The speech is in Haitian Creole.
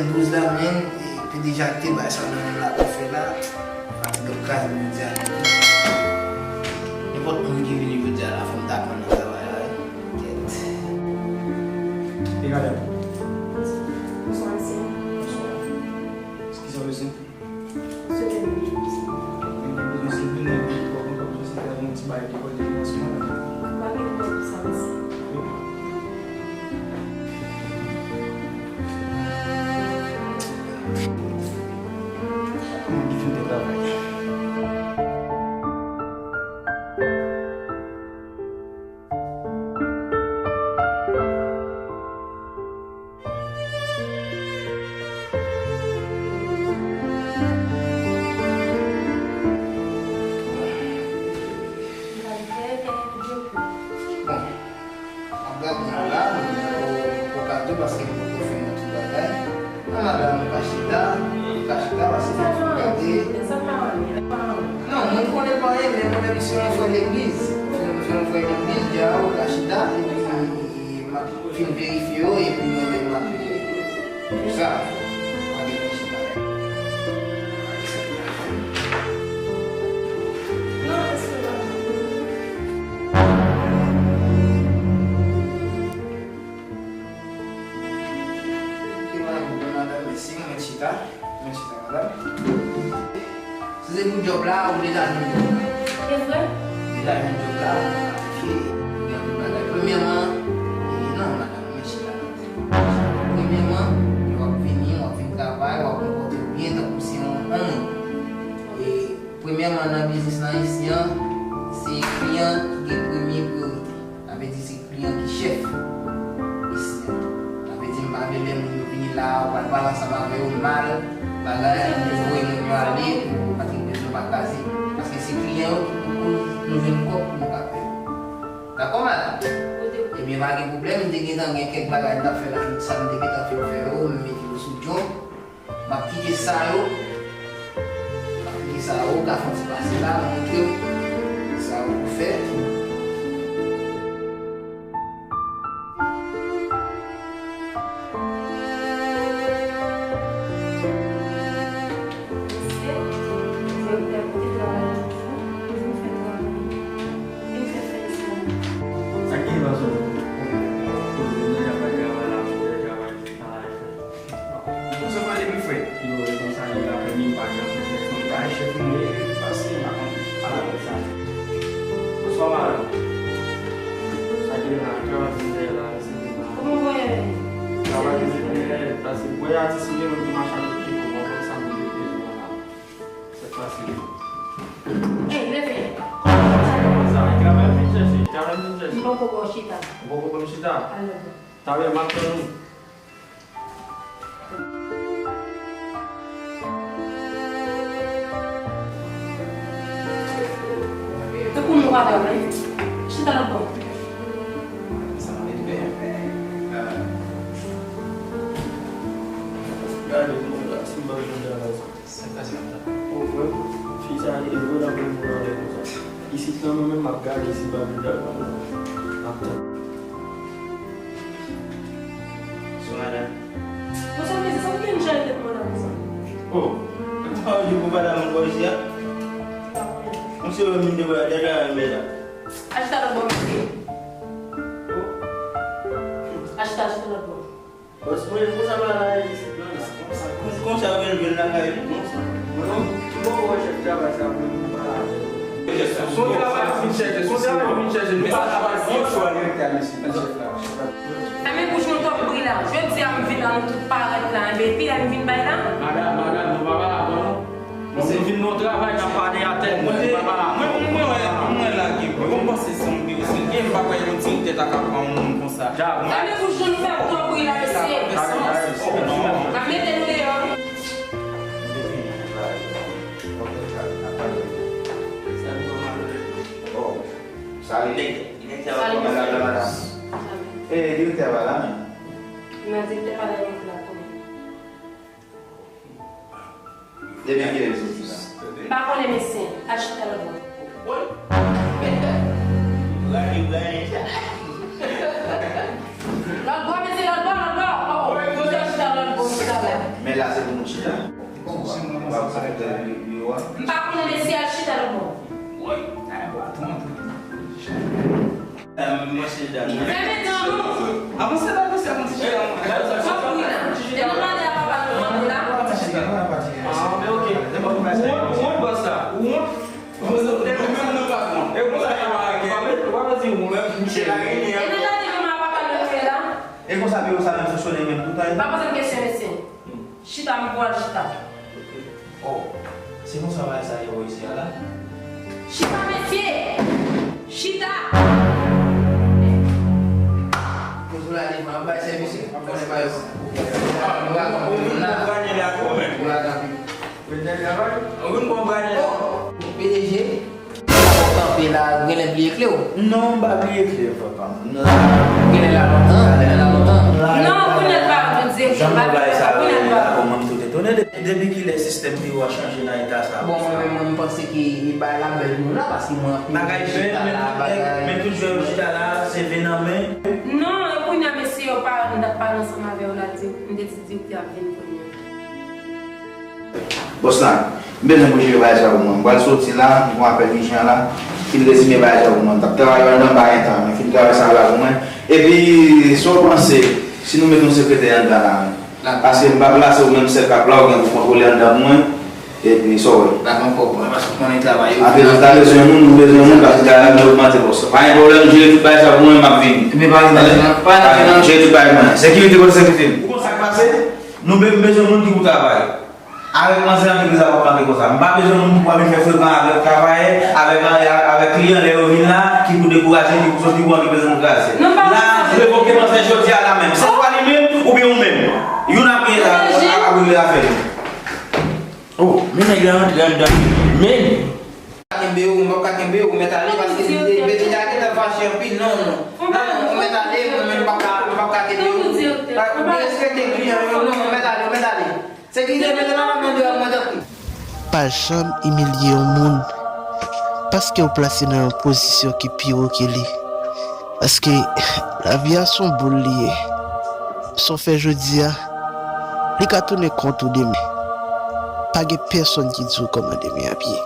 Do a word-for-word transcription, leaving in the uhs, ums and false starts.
Douz la, men, e, P D G a kite bagay sa nan men l ap fè la. Fatig ap kraze m jodi a nèt wi. Nenpòt moun ki vini jodi a la, fò m ta pran nan travay la wi. Kèt. E madanm. Bonswa, mesye. Bonswa. Kisa w bezwen? Swete m byen, mesye. Mwen te bezwen sou vini epi w ap ankò bezwen se fè yon ti bagay ki kòde lansman la. Pa gen pwoblèm pou sa, mesye. Wi. Moun ki fin te travay. Bon. M ap gade la, m poko ka di w paske m poko fin nan tout bagay. Nan madanm ou ka chita, ou ka chita paske m ap gade. Non, mwen konnen pa anyen, men mwen menm se yon frè legliz. Se yon, se yon frè legliz, dja ou ka chita, epi m ap fin verifye yo, epi mwen menm m ap vini. Pou sa, pa gen pwoblèm. Mèsi, mwen chita. Mèsi, madanm. Si se pou djòb la, ou deja jwenn djòb la. Se vre? Deja jwenn djòb la, ou kalifye. Ou gen anpil bagay. Premyèman, e, non, madanm, mèsi la. Premyèman, w ap vini, w ap vin travay, w ap konpòte w byen, tankou se yon onm. E, premyèman, nan biznis lan isi an, se kliyan ki gen premye priyorite. Sa vle di se kliyan ki chèf isi a. Sa vle di m pa vle lè moun yo vini la, ou pral pale ansanm avè yo mal, bagay, ou voye moun yo ale, pou paske biznis yo pa kraze. Paske se kliyan yo ki pou koz nou jwenn kòb pou nou ka peye. Dakò, madanm? Ebyen, pa gen pwoblèm, m te gentan gen kèk bagay m t ap fè la, sa m te gentan fin fè yo, m mete yo sou djòb. M ap kite sa yo. M ap kite sa yo, ou ka fè yon ti pase la, montre w sa yo pou fè. Mesye, direktè kote travay toujou, toujou fè travay. Vin fè fè sa. Sa ki rive sou koze de travay, travay la, travay, travay. Ou konsa pale pi frè. Yo, e konsa li la, premye pa gen anpil chèf, men pa chèf mwen, e pase, m pa konn, pa la konn sa. Bonswa, madanm. Sa ki la, travay vin dèyè la, se vin la. Kòman w ye? Travay vin dèyè, pase, wè atis mwen, nou ki mache avèk li, kòman konn sa, mwen, mwen, mwen, mwen, mwen, se fasil. Ey, leve. Kòman sa, travay vin chèche, travay vin chèche. M poko bò chita. Ou poko bò chita? Alò. Talè, m ap tann ou. Tankou nou pa dòmi, chita lòt bò. Sa mwen fè. Gade, mwen la, si m pa jwenn travay sa. Sa k pase, madanm? O, frè m, fi sa e vre l ap vin pou anlè konsa. Isit la, mwen menm, m ap gade si m pa jwenn travay. M ap tann. Sou madanm. Bon, sa vle di, sa vle di chanje tèt madanm sa? O, ou pa wè depi w pa la mwen bò isi a? Misye wè m vin devan la, dèyè la, men la. Achita lòt bò, mesye. O. Achita, achita lòt bò. Bòs mwen, konsa pa la isit non la. Konsa, konsa, konsa w vin jwenn lakay li. Mwen, mwen poko wè chèf travay sa pou m pale avè l. Se yon travay nou vin chèche, se yon travay nou vin chèche, nou pa travay. Bonswa, direktè, mesye, chèf la. Fèmen bouch nou, Tòg Brila. Jodi a m vin la, nou tout parèt la, enben epi lè m vin bay la. Madanm, madanm, nou pa pale avan non. Bon, se vin nan travay, n ap pale atè, mwen, mwen, mwen, mwen, mwen lage, mwen, mwen panse se yon biro sèl, m pa kwè yon direktè ta ka pran yon moun konsa. Fèmen bouch nou, fè tonbri la, mesye. N ap mete nou deyò. Salut, mesye. Salut. Eh, direktè pa la, men. Nan direktè pa la, yon la konnen. Depi kilè l soti la? M pa konnen, mesye. Al chita lòt bò. Lòt bò, mesye, lòt bò, lòt bò. Oh, oh, mesye, al chita lòt bò, chita la. Fèmen dan nou. Avanse la, mesye, avanse la. Kòb wi la. E nou mande a papa nou mande la. Ah, men ok. Ou wont, ou wont bòs la. Ou wont. Ou menm nou pa wont. E konsa, ou pa di ou menm, misye la, e nou ta di nou a papa nou fè la. E konsa, biwo sa menm fonksyone menm toutan. Pa poze m kesyon, mesye. Chita, m pou al chita. Oh, se konsa bagay sa ye bò isi a la? Chita, mesye! Chita! Poze w la devan, ap bay sèvis, ap konnen bay yo. Ouragan, ouragan. Oh, P D G. Ou kanpe la, genlè bliye kle w. Non, m pa bliye kle, papa m. Non. Genlè la lontan, genlè la lontan. Non, kounye a l pa vin direktè, m pa bliye sa, kounye a l pa. Kòman m tout etone depi, depi kilè sistèm biwo a chanje nan eta sa? Bon, mwen menm, mwen, m panse ke e bagay la bèl nou la, paske mwen anpil. Bagay bèl, men tout, men tout jwè yo chita la, se ven nan men. Non, e kounye a, mesye yo pa, m t ap pale ansanm avè yo la, di, m te di direktè ap vin kounye a. Bòs la, m bezwen pou jere bagay sa pou mwen. M pral soti la, m gon apèl ijan la, fin rezime bagay sa pou mwen. M t ap travay anndan m pa gen tan, men fin travay sa la pou mwen. Epi, sa w panse, si nou met yon sekretè anndan la, men? Paske m pa plase w menm sèl k ap la, ou gen pou kontwole anndan pou mwen. Epi, sa w wè? La, m ankò pran, paske w konnen travay yo. Antre nou ta bezwen moun, nou bezwen moun, paske travay la vin ogmante, bòs. Pa gen pwoblèm, jere tout bagay sa pou mwen, m ap vini. Men pa nan, pa nan finans. Jere tout bagay pou mwen. Sekirite, kote sekirite m? Ou konn sa k pase? Nou be-, bezwen moun ki pou travay. Avèk manzè antrepriz la w ap pale konsa. M pa bezwen moun ki pou ap vin fè frekan avèk travayè, avèk, avèk kliyan lè yo vin la, ki pou dekouraje, ki pou soti, pou antrepriz nou kraze. La, revoke manzè jodi a la menm. Se swa li menm oubyen ou menm. Youn ap gen la, ap regle afè nou. Oh, men nèg la rantre anndan. Men! Kenbe w, m p ap ka kenbe w, ou mèt ale, paske li te, li te deja gentan fache anpil, non, non. Non, non, ou mèt ale, mwen menm m p ap ka, m p ap ka kenbe w. Pa, ou derespekte kliyan yo, non, ou mèt ale, ou mèt ale. Sekirite, mete nan men deyò, mwen tanpri. Pa janm imilye yon moun paske w plase nan yon pozisyon ki pi wo ke li. Paske lavi a se yon boul li ye. Sa w fè jodi a, li ka tounen kont ou demen. Pa gen pèsonn ki di w kòman demen ap ye.